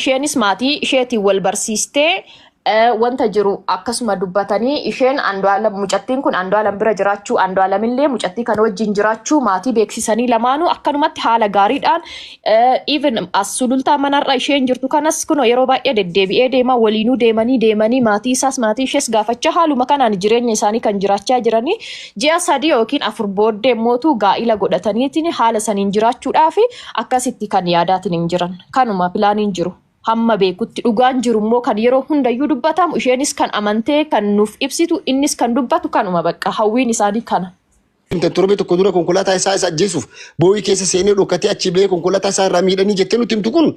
Isheenis maatii isheetiin wal barsiistee wanta jiru akkasuma dubbatanii, isheen Andu'aalam, mucattiin kun Andu'aalam bira jiraachuu, Andu'aalamillee mucattii kana wajjin jiraachuu maatii beeksisanii, lamaanuu akkanumatti haala gaariidhaan, even as Sulultaa manarra isheen jirtu kanas kunoo yeroo baay'ee deddeebi'ee deema, waliinuu deemanii deemanii maatii isaas maatii ishees gaafachaa haaluma kanaan jireenya isaanii kan jiraachaa jiranii. Ji'a 3 yookiin 4 booddee mootu gaa'ila godhataniitiin haala saniin jiraachuudhaaf akkasitti kan yaadaatiin hin jiran. Kanuma planiin jiru. Hamma beekutti dhugaan jiru immoo kan yeroo hundayyuu dubbatamu, isheenis kan amantee kan nuuf ibsitu, innis kan dubbatu kanuma. Bakka hawwiin isaanii kana. Torbee tokko dura konkolaataa isaa isa ajjeesuuf boo'ii keessa seenee dhokatee achi bahee konkolaataa isaa irraa miidhanii jettee nutti himtu kun,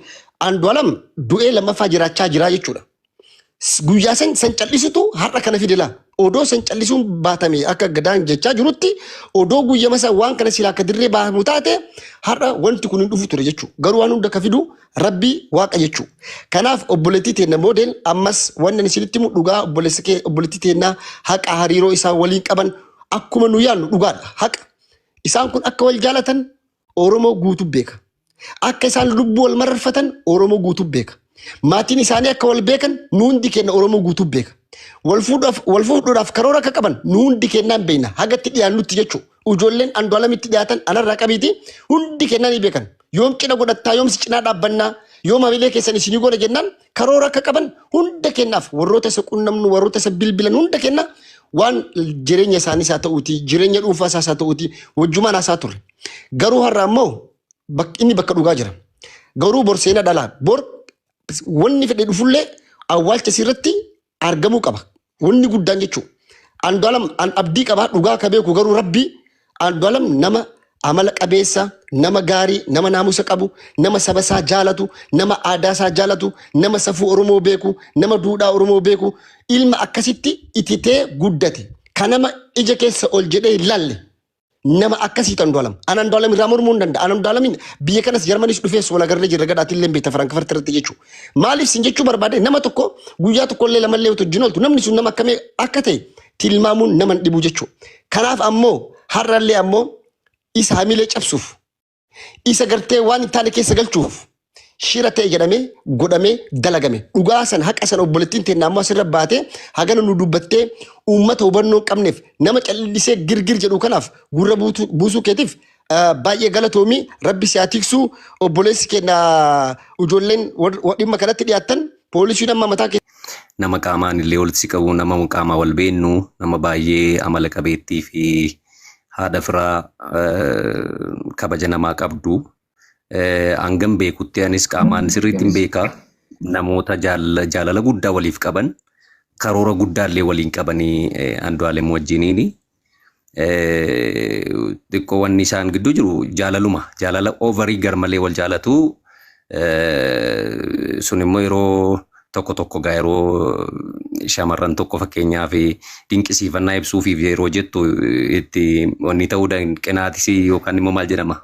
Andu'aalam du'ee lammaffaa jiraachaa jira jechuudha. Guyyaa san san cal'isutu har'a kana fide laa. Odoo san cal'isuun baatame, akka Gadaan jechaa jirutti, odoo guyyama san waan kana silaa akka dirree baamu taate, har'a wanti kun hin dhufu ture jechuudha. Garuu waan hunda ka fidu Rabbii Waaqa jechuudha. Kanaaf obboleettii teenna Moodel, ammas wanni ani isinitti himu dhugaa obboleessa kee, obboleettii teennaa, haqa hariiroo isaan waliin qaban akkuma nu yaadnu dhugaadha. Haqa. Isaan kun akka wal jaalatan Oromoo guutuu beeka. Akka isaan lubbuu wal mararfatan Oromoo guutuu beeka. Maatiin isaanii akka wal beekan nu hundi keenya Oromoo guutuu beeka. Wal fuudhuudhaaf karoora akka qaban nu hundi keenyaan beekna. Hagatti dhiyaannutti jechuudha. Ijoolleen Andu'aalamitti dhiyaatan anarraa qabiiti hundi keenyaa ni beekan. Yoom cidha godhattaa, yoom si cinaa dhaabbannaa, yoom hamilee keessan isinii godha jennaan, karoora akka qaban hunda keenyaaf, warroota isa qunnamnu, warroota isa bilbilan hunda keenya, waan jireenya isaaniis haa ta'uuti, jireenya dhuunfaa isaas haa ta'uuti, wajjumaan haasaa turre. Garuu har'a ammoo inni bakka dhugaa jira. Garuu bor seena dhalaa, bor wanni fedhe dhufullee awwaalcha isirratti argamuu qaba. Wanni guddaan jechuudha. Andu'aalam an abdii qabaa, dhugaa ka beeku garuu Rabbii. Andu'aalam nama amala qabeessa, nama gaarii, nama naamusa qabu, nama saba isaa jaalatu, nama aadaa isaa jaalatu, nama safuu Oromoo beeku, nama duudhaa Oromoo beeku, ilma akkasitti ititee guddate. Ka nama ija keessa ol jedhee hin laalle. Nama akkasiitu Andu'aalam. An Andu'aalam irraa mormuu hin danda'a. An Andu'aalamin biyya kanas Jarmanis dhufees wal agarree jirra, gadhaatiin illee beekta, Firankfurt irratti jechuudha. Maaliif sin jechuu barbaade, nama tokko guyyaa tokko illee lamallee otoo wajjin ooltu, namni sun nama akkamii akka ta'e tilmaamuun nama hin dhibu jechuudha. Kanaaf ammoo har'allee ammoo isa hamilee cabsuuf, isa gartee waan hin taane keessa galchuuf shira ta'e jedhamee godhamee dalagame. Dhugaa san, haqa san, obboleettiin teenya ammoo asirra baatee hagana nu dubbattee, uummata hubannoo hin qabneef, nama callisee girgir jedhu kanaaf gurra buusuu keetiif baay'ee galatoomii. Rabbi si haa tiksu, obboleessi keenya. Ijoolleen dhimma kanatti dhiyaattan, poolisiin amma mataa Nama qaamaan illee walitti si qabu, nama qaamaa wal beennu, nama baay'ee amala qabeettii fi haadha firaa kabaja namaa qabdu. Hangam beekutti anis qaamaan sirriitti hin beeka. Namoota jaalala guddaa waliif qaban, karoora guddaa illee waliin qabanii Andu'aalem wajjiniini. Xiqqoo wanni isaan gidduu jiru jaalaluma. Jaalala overii garmalee wal jaalatu. Sun immoo yeroo tokko tokko gaa, yeroo shamarran tokko fakkeenyaaf dinqisiifannaa ibsuufiif yeroo jettu, itti wanni ta'uu qinaatis yookaan immoo maal jedhama,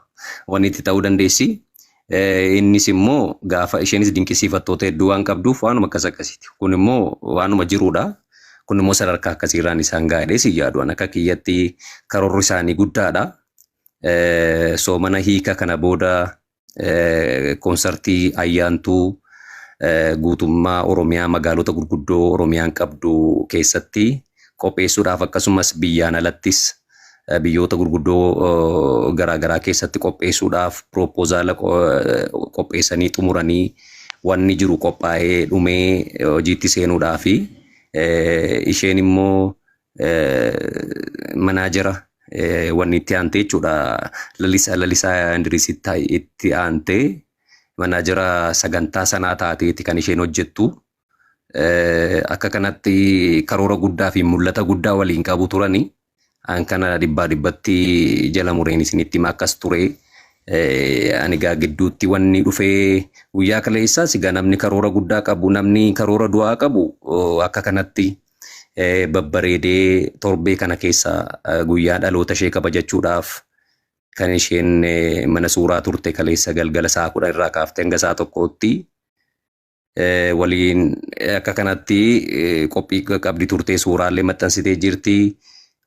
wanni itti ta'uu dandeessi. Innis immoo gaafa isheenis dinqisiifattoota hedduu waan qabduuf waanuma akkas akkasiiti. Kun immoo waanuma jiruudha. Kun immoo sadarkaa akkasiirraan isaan gaadhee si yaadu. Akka kiyyatti karoorri isaanii guddaadha. Soomana hiika kana booda koonsartii ayyaantuu guutummaa Oromiyaa, magaalota gurguddoo Oromiyaan qabdu keessatti qopheessuudhaaf, akkasumas biyyaan alattis biyyoota gurguddoo garaagaraa keessatti qopheessuudhaaf proposala qopheessanii xumuranii, wanni jiru qophaa'ee dhumee hojiitti seenuudhaafi. Isheen immoo manager wanni itti aantee jechuudha. Lalisaa Indiriis itti aantee manager sagantaa sanaa taateeti kan isheen hojjettu. Akka kanatti karoora guddaa fi mul'ata guddaa waliin qabu turani. An kana dhibbaa dhibbatti jala mureen isinitti hima, akkas ture. Ani gaa gidduutti wanni dhufee guyyaa kaleessaas egaa namni karoora guddaa qabu, namni karoora du'aa qabu akka kanatti babbareedee torbee kana keessa guyyaa dhaloota ishee kabajachuudhaaf kan isheen mana suuraa turte kaleessa galgala sa'a 10 irraa kaaftee hanga sa'a 1tti waliin akka kanatti qophii qabdi turte, suuraallee maxxansitee jirti.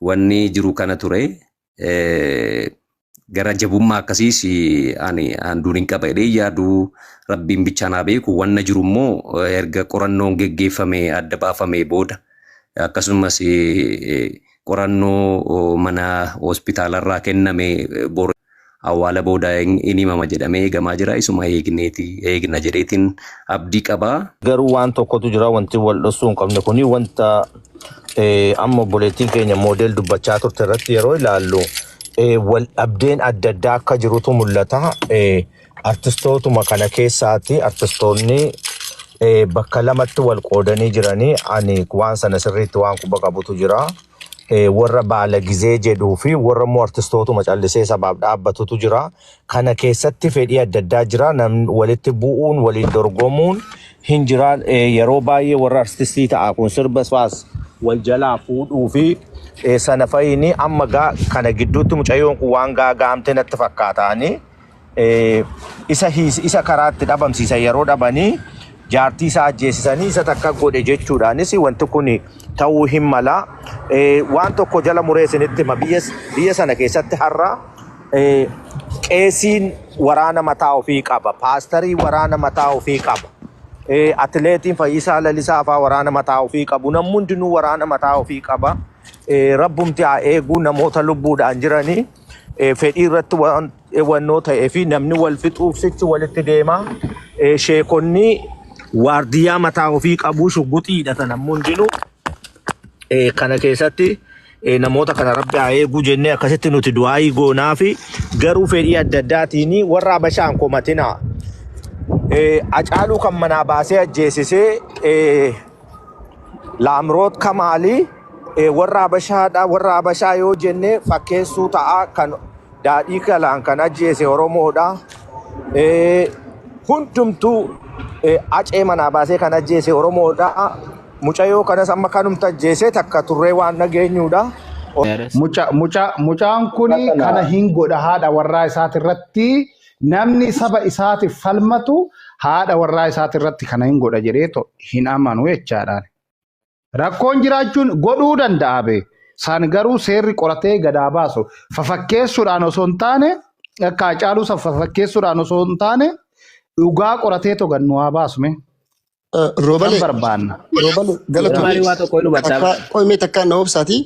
Wanni jiru kana ture. Gara jabummaa akkasiis ani anduun hin qaba jedhee yaadu, rabbiin bichaa naa beeku. Wanna jiru immoo erga qorannoon geggeeffame adda baafame booda, akkasumas qorannoo mana hospitaalarraa kenname, boru awwaala booda hin himama jedhamee eegamaa jira. Isuma eegneeti eegna jedheetiin abdii qabaa. Garuu waan tokkotu jira, wanti wal dhoksuu hin qabne kuni wanta amma obboleettiin keenya Moodel dubbachaa turte irratti yeroo ilaallu wal dhabdeen adda addaa akka jirutu mul'ata. Artistootuma kana keessaatti artistoonni bakka lamatti wal qoodanii jiranii, ani waan sana sirriitti waan quba qabutu jira. Warra baala gizee jedhuu fi warra immoo artistootuma callisee sabaaf dhaabbatutu jira. Kana keessatti fedhii adda addaa jira. Namni walitti bu'uun, waliin dorgomuun hin jira. Yeroo baay'ee warra artistii ta'a kun sirba faas wal jalaa fuudhuu fi sana fayini amma gaa kana gidduutti mucayyoon kun waan gaagaamte natti fakkaataanii. Isa karaatti dhabamsiisan yeroo dhabanii jaartii isaa ajjeesisanii isa takka godhe jechuudhaanis wanti kun ta'uu hin mala. Waan tokko jala muree isinitti hima, biyya sana keessatti har'a qeesiin waraana mataa ofii qaba. Paastarii waraana mataa ofii qaba. Atileetiin Fayyisaa Lalisaa fa'aa waraana mataa ofii qabu. Namni hundinuu waraana mataa ofii qaba. Rabbumti haa eeguu namoota lubbuudhaan jiranii. Fedhii irratti waan wannoo ta'ee fi namni wal fixuuf sichi walitti deema. Sheekonni waardiyyaa mataa ofii qabu, shugguxii hidhatan namni hundinuu. Kana keessatti namoota kana rabbi haa eeguu jennee akkasitti nuti du'aayii goonaa fi garuu fedhii adda addaatiin warra Habashaan komatinaa. Hacaaluu kan manaa baasee ajjeesisee Laamroot Kamaalii warra Habashaadha. Warra Habashaa yoo jenne fakkeessuu ta'a, kan daadhii kalaan kan ajjeese Oromoodha. Hundumtuu acee manaa baasee kan ajjeese Oromoodha. Mucayyoo kanas amma kanumti ajjeese takka turree waan dhageenyudha. Mucaan kuni kana hin godha haadha warraa isaati irratti, namni saba isaatiif falmatu haadha warraa isaati irratti kana hin godha jedheeto hin amanu jechaadhaan. Rakkoon jiraachuun godhuu danda'a bee. San garuu seerri qoratee gadaa baasu. Fafakkeessuudhaan osoo hin taane, akka Hacaaluu san fafakkeessuudhaan osoo hin taane, dhugaa qoratee gad nu haa baasu mee. San Roobalee barbaanna. Roobalee, galatoomii. Maali, waa tokko hin hubatta. Takka qo'imee takka na obsaati.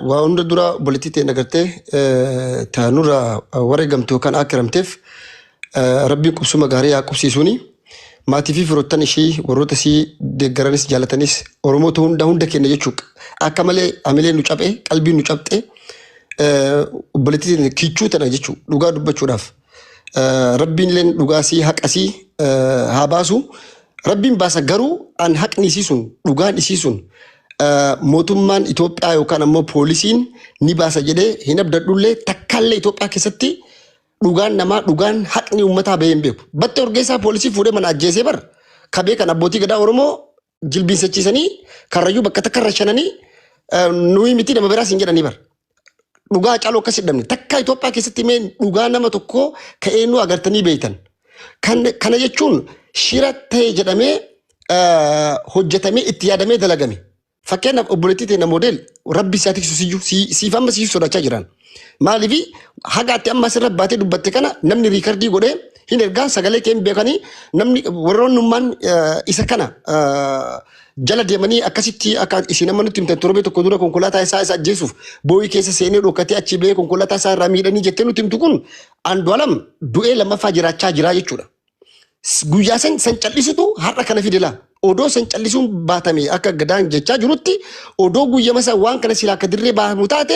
Waa hunda dura obboleettii ta'e agartee taanurra wareegamte yookaan akkiramteef rabbiin qubsuma gaarii haa qubsiisuuni. Maatii fi firoottan ishii, warroota isii deeggaranis jaalatanis, Oromoota hunda hunda kenna jechuudha. Akka malee hamilee nu caphee, qalbii nu cabxe, obboleettii ta'e kichuu tana jechuudha dhugaa dubbachuudhaaf. Rabbiin illee dhugaasii haqasii haa baasu. Rabbiin baasa, garuu an haqni isii sun, dhugaan isii sun, mootummaan Itoophiyaa yookaan ammoo poolisiin ni baasa jedhee hin abdadhullee. Takkaallee Itoophiyaa keessatti dhugaan namaa, dhugaan haqni uummataa bahee hin beeku. Battee Urgeessaa poolisii fuudhee mana ajjeesee bar kabee kan abbootii gadaa Oromoo jilbiinsachiisanii Karrayyuu bakka takka irra shananii nuyi miti nama biraas hin jedhanii bar. Dhugaa Hacaaluu akkas hidhamne takka Itoophiyaa keessatti mee dhugaa nama tokkoo ka'ee nu agartanii beektan. Kana jechuun shira ta'e jedhamee hojjetamee itti yaadamee dalagame. Fakkeenyaaf obboleettii ta'e Moodel, rabbi isaa tiksu siyyuu siif amma siif sodaachaa jiran. Maaliif haga ati amma asirra baatee dubbatte kana namni record godhee hin ergaa, sagalee kee hin beekanii, namni warroonnummaan isa kana jala deemanii akkasitti akka isin amma nutti himtan, torbee tokko dura konkolaataa isaa isa ajjeesuuf boo'ii keessa seenee dhokatee achi bahee konkolaataa isaa irraa miidhanii jettee nutti himtu kun, Andu'aalam du'ee lammaffaa jiraachaa jira jechuudha. Guyyaa san san cal'isutu har'a kana fide laa. Odoo san cal'isuun baatame, akka gadaan jechaa jirutti, odoo guyyama san waan kana silaa akka dirree baamu taate,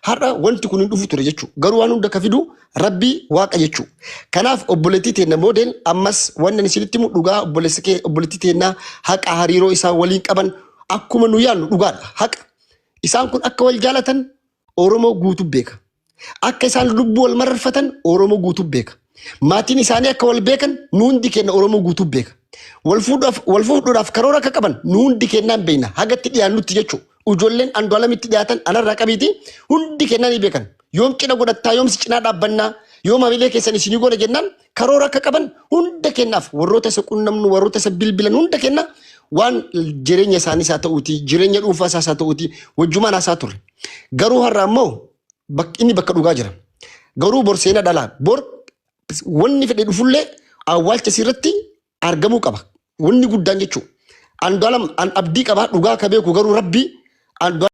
har'a wanti kun hin dhufu ture jechuudha. Garuu waan hunda ka fidu rabbii waaqa jechuudha. Kanaaf obboleettii teenna Moodel, ammas wanni ani isinitti himu, dhugaa obboleessa kee, obboleettii teennaa, haqa hariiroo isaan waliin qaban akkuma nu yaadnu dhugaadha. Haqa. Isaan kun akka wal jaalatan Oromoo guutuu beeka. Akka isaan lubbuu wal mararfatan Oromoo guutuu beeka. Maatiin isaanii akka wal beekan nu hundi keenya Oromoo guutuu beeka. Wal fuudhuudhaaf karoora akka qaban nu hundi keenyaan beekna. Hagatti dhiyaannutti jechuudha. Ijoolleen Andu'aalamitti dhiyaatan anarraa qabiiti hundi keenyaan ni beekan. Yoom cidha godhattaa, yoom si cinaa dhaabbannaa, yoom hamilee keessan isinii godha jennaan, karoora akka qaban hunda keenyaaf, warroota isa qunnamnu, warroota isa bilbilan hunda keenya, waan jireenya isaaniis haa ta'uuti, jireenya dhuunfaa isaas haa ta'uuti, wajjumaan haasaa turre. Garuu har'a ammoo Inni bakka dhugaa jira. Garuu bor seenaa dhalaa. Bor wanni fedhe dhufullee awwaalcha isii argamuu qaba. Wanni guddaan jechuudha. Andu'aalam an abdii qabaa, dhugaa ka beeku garuu Rabbi Andu'aalam.